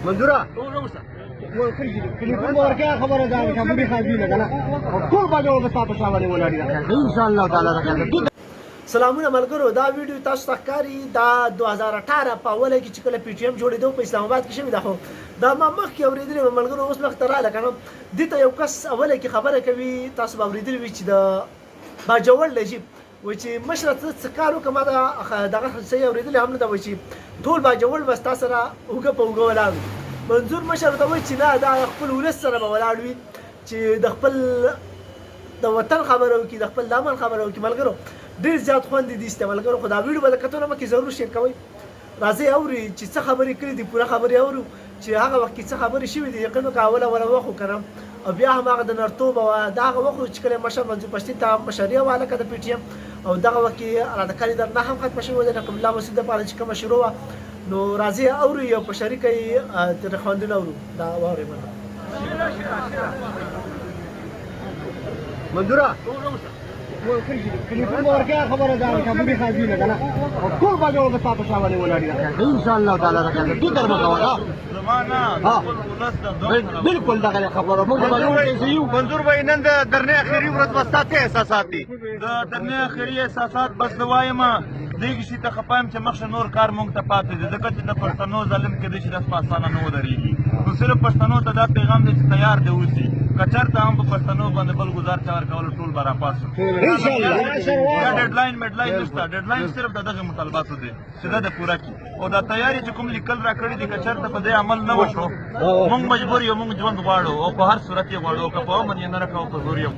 منظوره ټلیفون ورکه خبره ده چې موږ خاجی نه کنه ټول باندې ورته په شاوره ولاړی ان شاء الله تعالی راځي. سلامونه ملګرو، دا ویډیو تاسو ته ښکاري دا 2018 په اوله کې چې کله پي ټي ایم جوړېدو په اسلام آباد کې شوې ده. خو دا ما مخکې اورېدلې وه ملګرو، اوس مخته راغله که نه. دې ته یو کس اوله کې خبره کوي، تاسو به اورېدلي وي چې د باجوړ دی چې وایي چې مشره ته څه کار وکړه، ما دغه صحیح اورېدلې هم نه ده. وایي چې ټول باجوړ به ستا سره اوږه په اوږه ولاړ وي. منظور مشر ورته وایي چې نه، دا خپل ولس سره به ولاړ وي چې د خپل د وطن خبره وکړي، د خپل دامن خبره وکړي. ملګرو ډېر زیات خوند دي سته ملګرو، خو دا ویډیو به د کتو نه مخکې ضرور شیر کوئ. راځئ اوري چې څه خبرې کړې دي، پوره خبرې اورو چې هغه وخت کې څه خبرې شوې دي. یقین وکړه اوله وله وخت که نه، او بیا هم هغه د نرتوب او دا هغه وخت چې کله مشر منظور پښتین ته مشري حواله کړه د پي ټي ایم، او دغه وخت کې راته درنه هم ختمه شوې وه د نقیب الله مسعود دپاره چې کومه شروع وه. نو راځئ اورو یو په شریکه یې ترې خوندونه اورو. دا واورئ مننه. منظوره ټلیفون ورکه خبره ده چې موږ خاجی نه کنه ټول باندې ورته په شاوره ولاړی ان شاء الله تعالی راځي. دوی درمه کوه بالکل دغه خبره موږ به یو. منظور بھائی، نن د درنې اخري ورځ وستا څه احساسات دي؟ د درنې اخري احساسات بس وایم دې کې ته خپایم چې مخشه نور کار مونږ ته پاتې دی، ځکه چې د پښتنو ظلم کې دې چې داس په اسانه نه ودرېږي. نو صرف پښتنو ته دا پیغام دی چې تیار دی اوسي، که چېرته هم په پښتنو باندې بل ګزار چا ورکولو ټول به راپاڅو. دا ډیډلاین میډلاین نشته، ډیډلاین صرف د دغه مطالباتو دی چې دا د پوره کړي، او دا تیاری چې کوم لیکل را کړی دي، که چېرته په دې عمل نه وشو مونږ مجبور یو. مونږ ژوند غواړو او په هر صورت یې غواړو، که په امن یې نه راکوو په زور یې.